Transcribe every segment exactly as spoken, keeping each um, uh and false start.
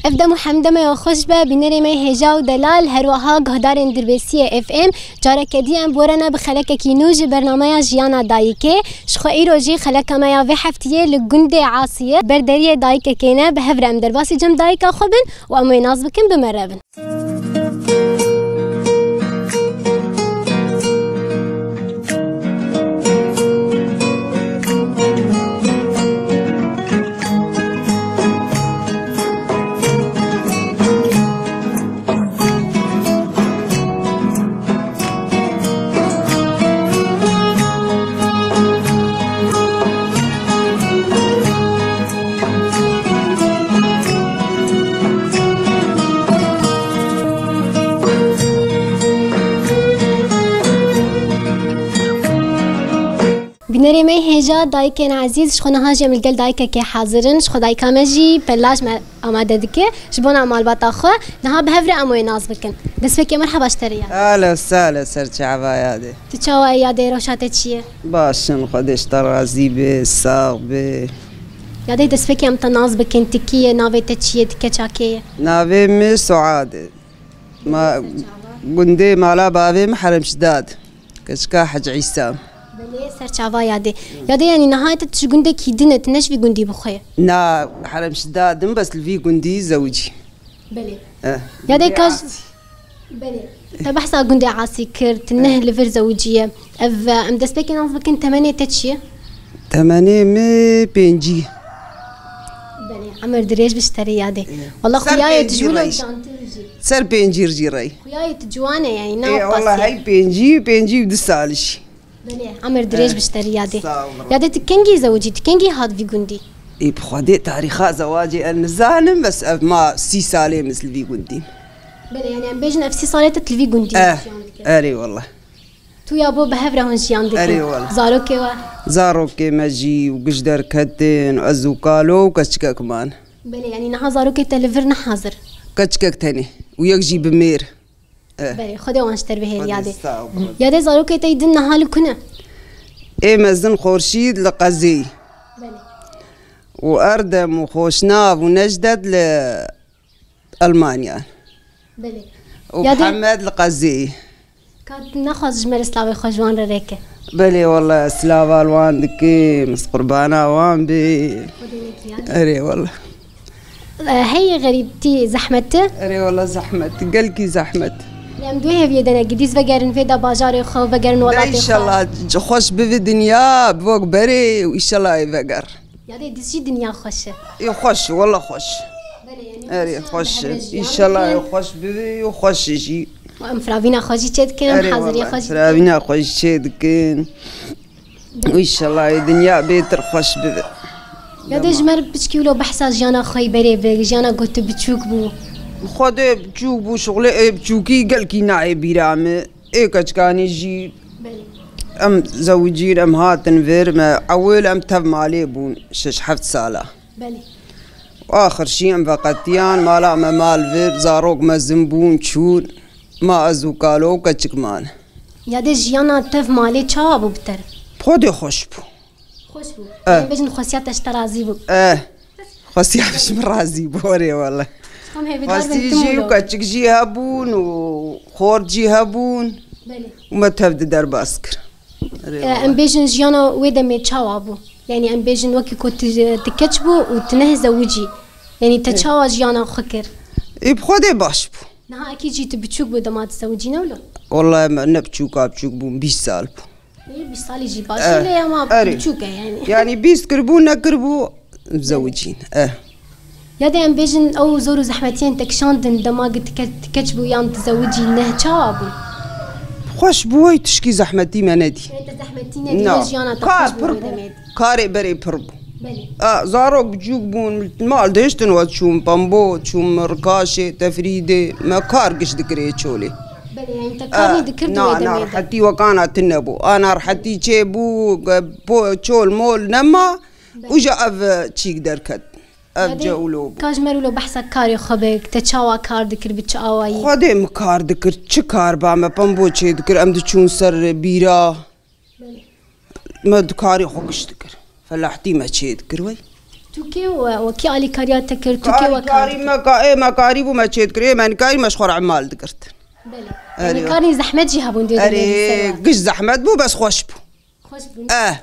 Ev dem û hemdeme ya xweş be, bînerê me hêja û delal, her wiha guhdarên Dirbêsiyê F M. Careke dî em bi we re ne bi xelekekî nû ji bernameya Jiyana Dayikê. Ji xwe îro jî xeleka me ya vê heftiyê li gundê Asiyê, ber deriyê dayikekê ne, bi hev re em derbasî cem dayika xwe bin û em wê nas bikin, bi me re bin. Bînerê me hêja, dayikên ezîz, ji xwe niha jî em li gel dayikekê hazir in. Ji xwe dayika me jî pelaj me amade dike ji bona malbata xwe. Niha bi hev re em wê nas bikin. Destpêkê merheba ji te re ya. Ahlen sahlen, ser çava yadê. Tu çawa yê yadê, rewşa te çi ye? Baş in, Xwedê ji te razî be, sax be. Yadê, destpêkê em te nas bikin, tu kî yê, navê te çi ye, tu keça kê ye? Navê min Suad e. Ma gundê mala bavê min Herem Şidad. Keçika Hec Îsa. Belê, ser çava yadê. Yadê, yanî niha tu ji gundekî din e, tu ne ji vî gundî bi xwe ye? Na, Herem Şidad im, bes li vî gundî zewicî. Belê. Eh, Yadê gundê kaj Asî. Belê. Te behsa gundê Asî kir, tu neh li vir zewiciye. Ev, em destpêkê nas bikin, temenê te çi ye? Temenê min pêncî. Belê, emir dirêj bi ji te re yadê. Wala xuyayê tu ji wilo jantir jî. Ser pêncî jî rey. Xuyayê tu ciwan e, yanî ne Ê, wala qasî. Hey pêncî, pêncî û du sal jî. Belê, emir dirêj Eh, bi ji te re yadê. Sağ ol. Yadê, tu kengî zewicî, tu kengî hat vî gundî? Ê, bi Xwedê tarîxa zewacê ez nizanim, bes ev ma sî salê min li vî gundî. Belê, yanî em bêjin ev sî salê te tu li vî gundî Eh, jiyan dike. Erê wala. Tu ya bo bi hev re hûn jiyan dikin. Erê wala. Zarokê we? Zarokê me jî û giş derketin, ez û kalo û keçikek man. Belê, yanî niha zarokê te li vir ne hazir? Keçikek tenê û yek jî bi mêr. Eh. Belê, Xwedê wan ji te re bihêle yadê. Xwedê sağ ol. Yadê, zarokê te yî din niha li ku ne? Ê mezin Xorşîd li Qezê. Belê. Û Erdem û Xoşnav û Necdet li Elmanya. Belê. Û Yadê Mihemed li Qezê. Ka tu nexwaz ji me re slavê xwe ji wan re rêke. Belê wala, slava li wan dikim, ez qurbana wan bê. Xwedê nekî yadê. Erê wala. E, heyî xerîbtî zehmet e? Erê wala zehmet, gelkî zehmet. Em dê hêviyê de ne, gidîz vegerin vê de bajarê xwe, vegerin welatê xwe. Înşallah xweş bivi dinya, bi wek berê û înşallah ê veger. Yadê, diz jî dinya xweş e. Ê xweş, wela xweş. Belê, yanî Erê, xweş e. Înşallah ê xweş bivi û xweş e jî. Em firavîna xwe jî çê dikin, em haziriya xwe jî dikin. Firavîna xwe jî çê dikin. Û înşallah ê dinya bêtir xweş bibe. Yadê, ji me re piçkî wilo behsa jiyana xwe yî berê bike, jiyana ku tu biçûk bû. Xwedê biçûk bû, şixulê ê biçûkî gelkî nayê bîra min. Ê keçikanî jî Belê. Em zewicîn, em hatin vir, me ewil em tev malê bûn, şeş heft sala. Belê. Axir jî em veqetiyan, mala me mal vir, zarok mezin bûn, çûn, ma ez û kalo û keçik man. Yadê, jiyana tev malê çawa bû bi te re? Xwedê xweş bû. Xweş bû. Eh. Em bêjin xwesiya te ji te razî bû. Eh. Xwesiya ji min razî bû, erê wele. Em hêvîdar bin. Xwesî tu jî wilo. Û keçik jî hebûn û xort jî hebûn. Belê. Û me tev di derbas kir. Erê wele. Em bêjin jiyana wê demê çawa bû? Yanî em bêjin wekî ku tu, tu keç bû û tu neh zewicî. Yanî te çawa jiyana xwe kir? Ê bi Xwedê baş bû. Niha ekî jî tu biçûk bû dema tu zewicî ne wilo? Wele me ne biçûka biçûk bûn, bîst sal bû. Ê, bîst salî jî baş e, lê ama biçûk e yanî. Yanî bîst kiribû, nekiribû, zewicîn. Eh. Yadê em bêjin ew zor û zehmetiyên te kişandin dema ku tu ke-, tu keç bû yan tu zewicî ne çawa bû? Xweş bû, wey tişkî zehmetî me nedî. Ê, te zehmetî nedî, ne jiyana te xweş bû wê demê de. Karê berê pir bû. Belê. A, zarok biçûk bûn, mal dihiştin we çûm Pembo, çûm Rikaşê, Tefrîdê, me kar giş dikirê çolê. Belê, yanî te kar nî dikir di wê demê de? Na, na, rehetî wekana tune bû. A, na rehetî çê bû, ge-, po-, çol mol nema, uca ev, e, çîk derket. Ev cewlo bû. Ka ji me re wilo behsa karê xwe bike, te çawa kar dikir, bi çi awayî? Xwedê min kar dikir, çi kar ba me Pembo çê dikir, em diçûn ser bîra. Belê. Me di karê xwe giş dikir. Felahtî me çê dikir wey. Tu Tu kê we, we kî alîkariya te kir, tu kê we kar Alîkarî dikir? me ka, ê me karî bû me çê dikir, ê me nîkarî me ji xwe re emal digirt. Belê. Erê. Yanî karî zehmet jî hebûn dê demê Erê, ser. Giş zehmet bû, bes xweş bû. Xweş bûn. Eh,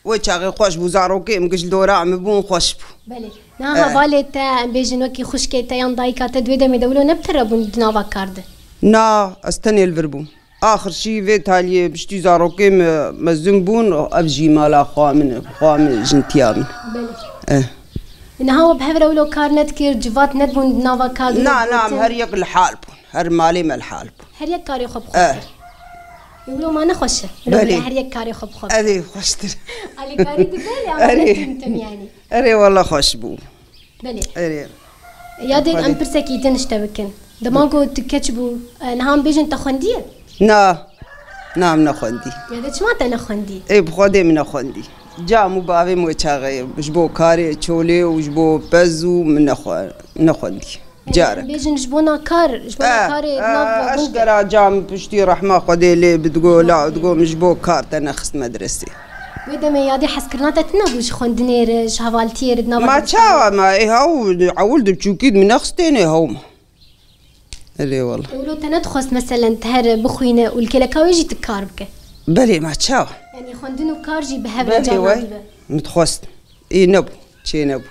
wê çaxê xweş bû, zarokê min giş li dora min bûn, xweş bû. Belê. Niha hevalê te, em bêjin wekî xwişkê te yan dayika te di wê demê de wilo ne bi te re bûn di nava kar de? Na, ez tenê li vir bûm. Axir jî vê taliyê piştî zarokê me mezin bûn, ev jî mala xwe min, xwe min jintiya min. Belê. Eh. Niha we bi hev re wilo kar nedikir, civat nedibûn di nava kar de? Na, na, em her yek li hal bûn. Her malê me li hal bûn. Her yek karê xwe bi xwe Eh. kir. Ê, wilo ma nexweş e. Wilo Belê. bile her yek karê xwe bi xwe kir. Ev ê xweştir. Alîkarî dibe lê ama Erê. ne tim tim yanî. Erê, wela xweş bû. Belê. Erê. Ya dê em Xwedê. pirsekî din ji te bikin. Dema ku tu keç bû, e, niha em bêjin te xwendiye? Na. Na, em nexwendî. Ya dê çima te nexwendî? Ê, bi Xwedê min nexwendî. Ca min û bavê min wê çaxê ji bo karê çolê û ji bo pez û min nexwe-, nexwendî. Carek. Bêjin ji bona kar, ji bona Eh, karê eh, nav gund. Eşkera cam piştî rehma Xwedê lê bi digo la digo min ji bo kar te nexist medresê. Wê demê yadê hezkirina te tune bû ji xwendinê re, ji hevaltiyê re di nava Ma dibistana? Çawa ma ê hew ewil di biçûkî di min nexistêne hew ma. Erê wala. Ewlo te nedixwest meselen te here bixwîne û li kêleka wê jî tu kar bike? Belê ma çawa? Yanî xwendin û kar jî bi hev re Belê cana wey. dibe. Min dixwest. Ê nebû. Çênebû.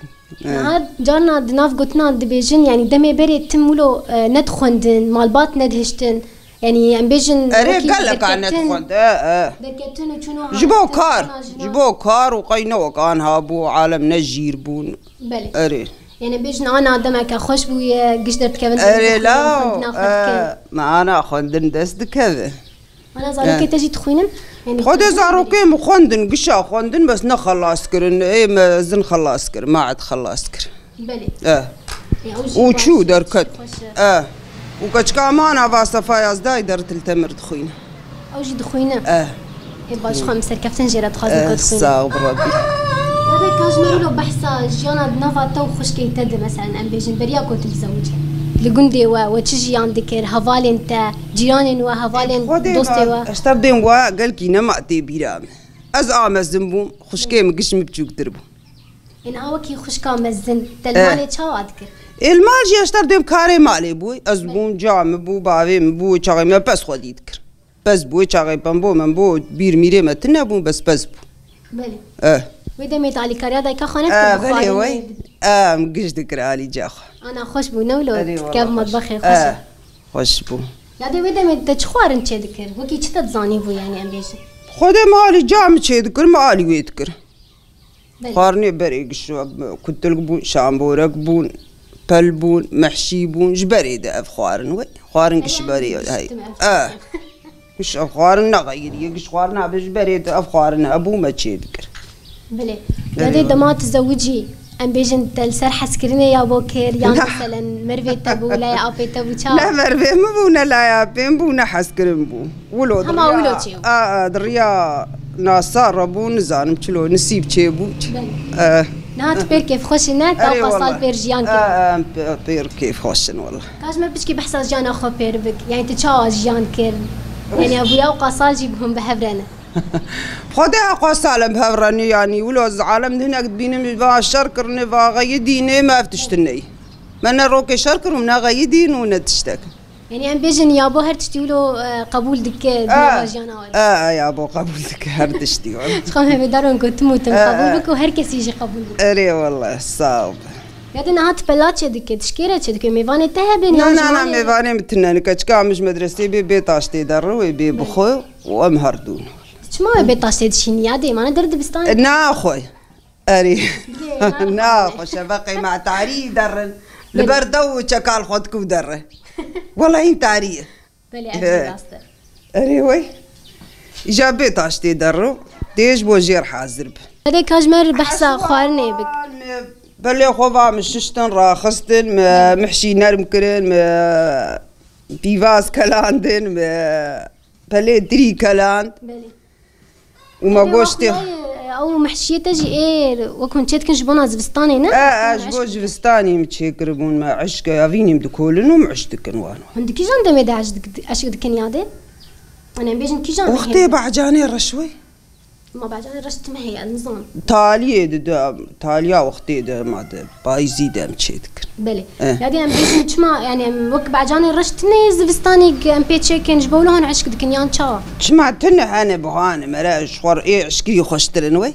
Eh. Niha carna di nav gotinan dibêjin, yanî demê berê tim wilo, e, nedixwendin, malbat nedihiştin. Yanî em bêjin Erê wekî geleka derketin, nedixwend. Eh, eh. derketin û çûn û Ji bo hatin, kar, ana jina. ji bo kar û qey ne wek anha bû, alem ne jîr bûn. Belê. Erê. Yanî em bêjin ana demeke xweş bûye, giş derdikevin Erê law, xwendina xwe dikin. eh, me ana xwendin dest dikeve. Ana zarokê te jî dixwînin? Yanî Xwedê zarokê min xwendin, gişa xwendin, bes ne xelas kirin. Ê me zin xelas kir, maet xelas kir. Belê. E. Ya, ew jî Û baş çû e, derket. xweş e. E. Û keçika mana va Sefa Yazdayî der til temir dixwîne. Ew jî dixwîne. E. Ê baş xwe em serkeftin jê re dixwazin E, ku dixwîne. Sağ ol Rabbi. Dede ka ji me wilo behsa jiyana di nava te û xwişkê te de, meselen, em bêjin, beriya ku tu dizewicî. Li gundê we, we çi jiyan dikir, hevalên te, cîranên we, hevalên Xwedê dostê me, we? Eşter dêm we gelkî nema tê bîra min. Ez a mezin bûm, xwişkê min giş min biçûktir bû. Ê niha wekî xwişka mezin, te li Eh. malê çawa dikir? Ê li mal jî eşter dêm karê malê bû. Ez bûm, ca min bû, bavê min bû, çaxê me pez xwedî dikir. Pez bû, çaxê pembo, membo, bîr mîrê me tune bûn, bes pez bû. Belê. Eh. Wê demê te alîkariya dayika xwe nekir, Eh, bi belê xwarinê wey. di- Eh, em giş dikir alî ca xwe. Ana xweş bû, ne wilo Erê, dikeve wala xweş. matbexê xweş. Eh, xweş bû. Ya dê wê demê te çi xwarin çê dikir? Wekî çi te dizanî bû, yanî em bêjin? Xwedê me alî ca min çê dikir, me alî wê dikir. Belê. Xwarinê berê giş, kutilk bûn, şamborek bûn, pel bûn, mehşî bûn, ji berê de ev xwarin wê. Xwarin giş Ey, berê, em hey. diştim ev Eh. xwarin. Giş ev xwarin nexeyirî, giş xwarin abi ji berê de ev xwarin hebû me çê dikir. Belê. Belê, Yadê belê. dema tu zewicî, em bêjin te li ser hezkirinê ya bo kir, yan Na. meselen mervê te bû, laya apê te bû, ça? Ne mervê min bû, ne laya apê min bû, ne hezkirin bû. Wilo Hema diriya, wilo çê bû. a, a, diriya nasa re bû, nizanim çilo, nisîb çê bû. Belê. Eh. Niha tu pêr kêfxweş î ne, te Erê ewqa sal wala. pêr jiyan kir. Eh, eh, em pê-, pêr kêfxweş in wala. Ka ji me piçkî behsa jiyana xwe pêr bik. Yanî tu çawa jiyan kir? Yanî ev ya ewqa sal jî bi hûn bi hev re ne. Xwedê ewqa sal em bi hev re ne, yanî wilo ez alem di hinek dibînim, va şer kirine, va xeyidîne, me ev tiştin neyî. Me ne rokê şer kirim, ne xeyidîn û ne tiştek. Yanî em bêjin yabo her tiştî wilo, e, qebûl dike di Ah, nava jiyana we de. ah, yabo qebûl dike her tiştî wala. Ji xwe hêvîdar in ku tim û tim Ah, qebûl ah. bike û her kesî jî qebûl bike. Erê wala, sağ ol. Ya de niha tu pela çê dike, tu ji kê re çê dike? Mêvanê te hebe Na, niha ji na, na, malê? mêvanê min tune ne. Keçika min ji medresê bê, bê taştê derre wê bê Belê. bixwe û em her dûn. Çima wê bê taştê dişînî ya dê? Mane der dibistanê? E, naxwe. Erê. Lê, Na, naxwe. xwe şeveqê me tarî derrin. Li Belê. ber dew û çekal xwe diku derre. Wela hîn tarî ye. Belê, ev He. jî rast e. Erê wey. Îja bê taştê derro. Dê ji bo jêr hazir bi. Erê ka ji me re behsa xwarinê bik. Belê xwe va min şiştin, raxistin, mi mihşî nerm kirin, mi pîvaz kelandin, mi pelê dirî keland. Belê. Û me Ê, goştê. wextê, e, ew mehşiyê te jî ê wek hûn çê dikin ji bona zivistanê ne? E, e, ji bo zivistanê min çêkiribûn, me eşke evînî min dikolin û min eş dikin wan. Hûn di kîjan demê de eş dik-, eşk dikin yadê? Hûn em bêjin kîjan Wextê mehê? Behcanê reşwê. Ma becanê reş tim heye, ez nizanim. Taliyê di, di, taliya wextê de ma di payîzî de em çê dikin. Belê. Eh. Yadî em bêjin çima, yani em wek becanê reş tine zivistanê em pê çêkin, ji bo wilo hûn eşk dikin yan çawa? Çima tune hene buhane, mere ji xwe ê eşkirî xweştir in wê?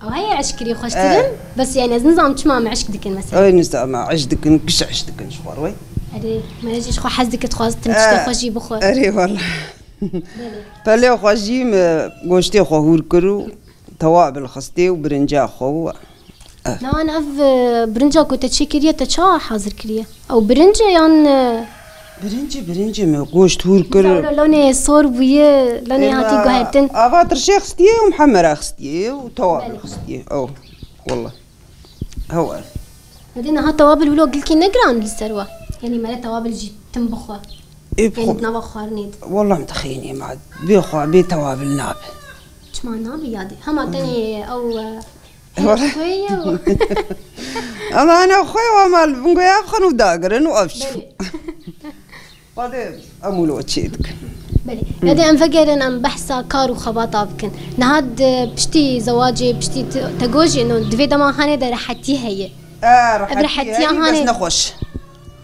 Ew heye eşkirî xweştir in, Eh. bes yani ez nizanim çima em eşk dikin mesela. Ew nizama eşk dikin, giş eşk dikin ji xwe wê. Erê, mere jî ji xwe hez dike, dixwaz tim tiştê Eh, xwe jî bixwe. Erê wala. Belê. Pelê xwe jî me goştê xwe hûr kir û tewabil xistê û birinca xwe û Na, an ev, e, birinca ku te çêkiriye, te çawa hazir kiriye? Ew birinc e yan, e, Birincî, birincî me goşt hûr kir. Wilo lonê sor bûye, lonê Ê, hatî ma guhertin. Ava tirşê xistiye û hemera xistiye û tewabil Belê. xistiye. Ew, wala. Hew ev. Hadi niha tewabil wilo gilkî ne giran li ser we? Yanî mere tewabil jî tim bixwe. Ê, Yanî bixwe. di nava xwarinê de. Wala em dixênê ma. Bê xwe, bê tewabil nabe. Çima nabe yadê? Hema tenê ew, e, Wala. Xwê ye û Ama ana xwe wa mal bingo ya bixin û dagirin û ev çû. Belê. Xwedê em wilo çê dikin. Belê. Yadê em vegerin em behsa kar û xebata bikin. Niha di piştî zewacê, piştî te-, tegojê no, di vê dema hanê de rehetî heye. E, Ev rehetî rehetiya heye, hanê. Bes nexweş.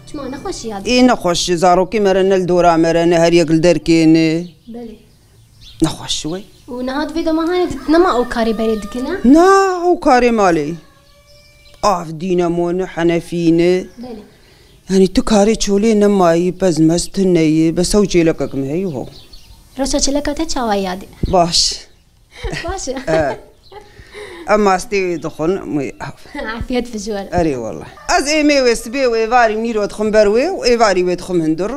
Çima nexweşî yadê? Ê nexweş, zarokê mere ne li dora mere, ne her yek li derkê ne. Belê. Nexweş wê. Û niha di vê dema hanê di nema ew karê berê dikine? Na, ew karê malê. Av dîne mone, henefîne. Belê. Yani tu karê çolê nemayî, pez mez tu neyî, bes ew çêlekek me heyî ho. Reşa çêleka te çawa yadê? Baş. Baş e. E. Em mastê wê dixwin, wê av. Afiyet bi ji we re. Erê wala. Ez êmê wê sibê û êvarî nîro dixwim ber wê û êvarî wê dixwim hundir.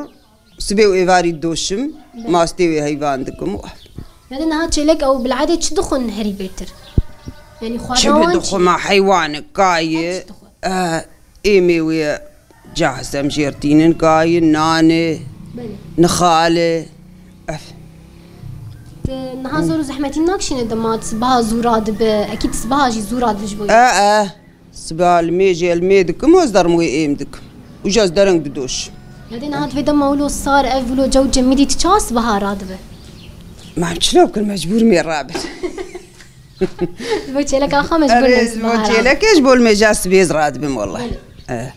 Sibê û êvarî doşim, Be. mastê wê heyvan dikim û ev. Yanî niha çêlek ew bil'adê çi dixwin herî bêtir? Yanî Çi xwadan bi wan çi dixwin ye? ma heywanik, gayê, Ew çi dixwin? e, êmê wê cahz em jêr tînin, gayê, nanê, Belê. nixalê, ev. Te niha zor û zehmetî nakişîne dema sibaha zû radibe, ekîd sibaha jî zû radibe ji bo E, e. Siba li mêjê li mê dikim û ez derim wê êm dikim. Û ji ez dereng didoşim. Yadê niha divê dema wilo sar ev wilo cew cemidî tu çawa sibaha radibe? Ma em çilo bikin mecbûr mê rabin. Ji bo çêleka xwe mecbûr Erê, ne ji bo sibaha radibe. çêlekê ji bo li mêja sibê ez radibim wallahî. Belê. Eh.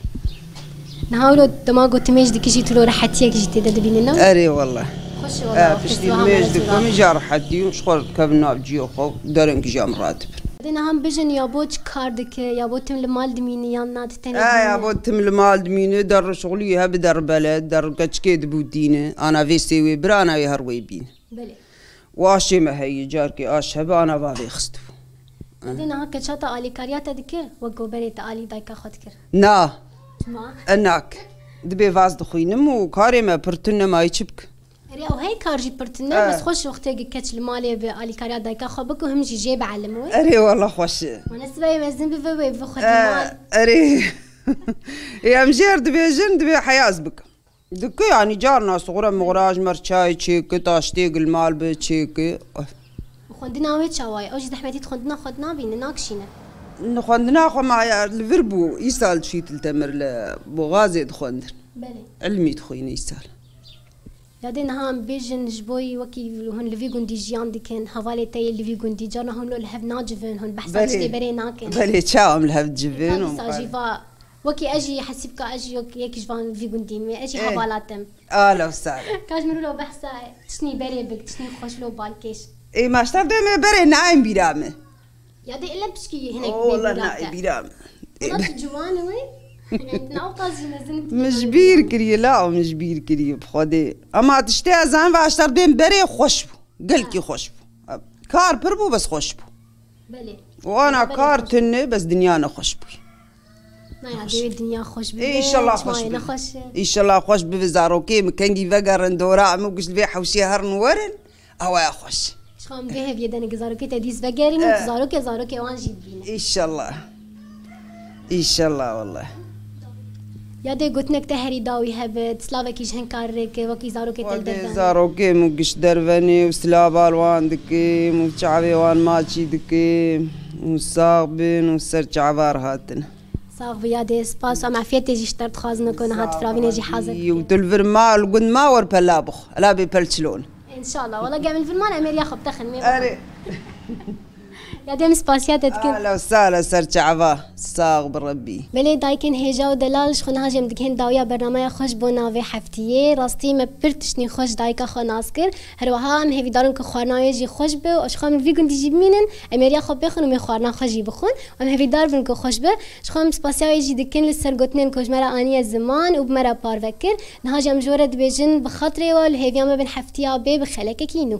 Niha wilo dema gotimê jî dikî jî tu lo rehetiyek jî tê de dibînî ne? Erê wallah. Xweş e Eh, wallah, piştî festival mêj hemû dikim, ja rehetî û ji xwe dikevin nav ciyê xwe, dereng jî em radibin. Dê niha em bijin ya bo çi kar dike, ya bo tim li mal dimînî, yan na tu tenê Eh, dimînî? Ya bo tim li mal dimîne, der şixulî hebe, der bele, der keçikê dibû dîne, ana vê sê wê bir, ana wê her wê bîne. Belê. Û aşê me heye, carkê aş hebe, ana va vê xistibû. Dê niha keça te alîkariya te dike, wek ku berê te alî dayika xwe dikir? Na. Çima? E nak. Dibê vaz dixwînim û karê me pir tune, mayî çi bikim? Erê, ew hey kar jî pir tune, Eh. bes xweş wextê gi keç li malê bi alîkariya dayika xwe bik û him jî jê bi elim wê. Erê, wala xweş e. Mane sibeyê mezin bibe wê, bi xwe Eh, mal. Erê. Ê, em jêr dibêjin, dibê heyaz bikim. Dike, yanî carna sixure mixure ji mer çayê çêke, taştê gil mal bi çêke. Xwendina wê çawa ye? Ew jî zehmetî di xwendina xwe dinabîne, nakişîne? Xwendina xwe ma ya li vir bû, îsal çîtil temir li boxazê dixwendin. Belê. Ilmî dixwîne îsal. Ya dê niha em bêjin ji bo wekî hûn li vî gundî jiyan dikin, hevalê te yê li vî gundî, carna hûn li hev nacivin, hûn behsa Belê. tiştê berê nakin. Belê, çawa em li hev dicivin Ka û dîsa jî va, wekî ez jî hesîb ka ez jî yek, yek ji van vî gundî me, ez jî Eh. hevala te im. Ala sare. Ka ji min lo behsa tiştî berê bik, tiştî xweş lo balkêş. Ê, maştar dê me berê nayên bîra me. Ya dê ile pişkî hinek O, bê wala bîra na te. ê bîra me. Wala tu ciwan wê. Hinek na o qaz jî mezin. Min ji bîr kiriye, la min ji bîr kiriye bi Xwedê. Ama tiştê ez zanim ve aştar dê berê xweş bû. Gelkî xweş bû. Kar pir bû, bes xweş bû. Belê. Û ana Belê, kar xweş. tune, bes dinya ne xweş bû. Na ya, dê dinya xweş bibe, Ê, înşallah çima xweş yê bibe. ne xweş e? Înşallah xweş bibe, zarokê min kengî vegerin dora min, giş li vê hewşê herin werin, awaya xweş. Ji xwe em vê heviyê de ne, zarokê te dîs vegerin û Eh. zarokê, zarokê wan jî bibîne. Înşallah. Înşallah wallah. Ya dê gotinek te herî dawî hebe, slavekî ji hin karê ke, wekî zarokê te li Xwedê derve ne. zarokê min giş dervenê û silav bal wan dikim û çavê wan maçî dikim û sax bin û ser çava re hatin. Sax bi ya dê, spas û em afiyetê jî ji te re dixwazin ku niha tu firavînê jî hazir Û dikî. tu li vir ma, li gund ma wer pela bixwe. Ela bê pel çilon. Înşallah. Wala gel min li vir ma, em êriya xwe bidexin, mê Erê. Gelek em spasiya te dikin. Ahla û sahla ser çava. Sax bi Rebbî. Belê dayikên hêja û delal, ji xwe niha jî em digihên dawiya bernameya xwe ji bo navê heftiyê. Rastî me pir tiştên xweş dayika xwe nas kir. Her wiha em hêvîdar in ku xwarina wê jî xweş be û ji xwe em li vî gundî jî bimînin, em êriya xwe pêxin û em ê xwarina xwe jî bixwin. Em hêvîdar bin ku xweş be. Ji xwe em spasiya wê jî dikin li ser gotinên ku ji me re aniye ziman û bi me re parve kir. Niha jî em ji we re dibêjin bi xatirê we, li hêviya me bin heftiya bê bi xelekekî nû.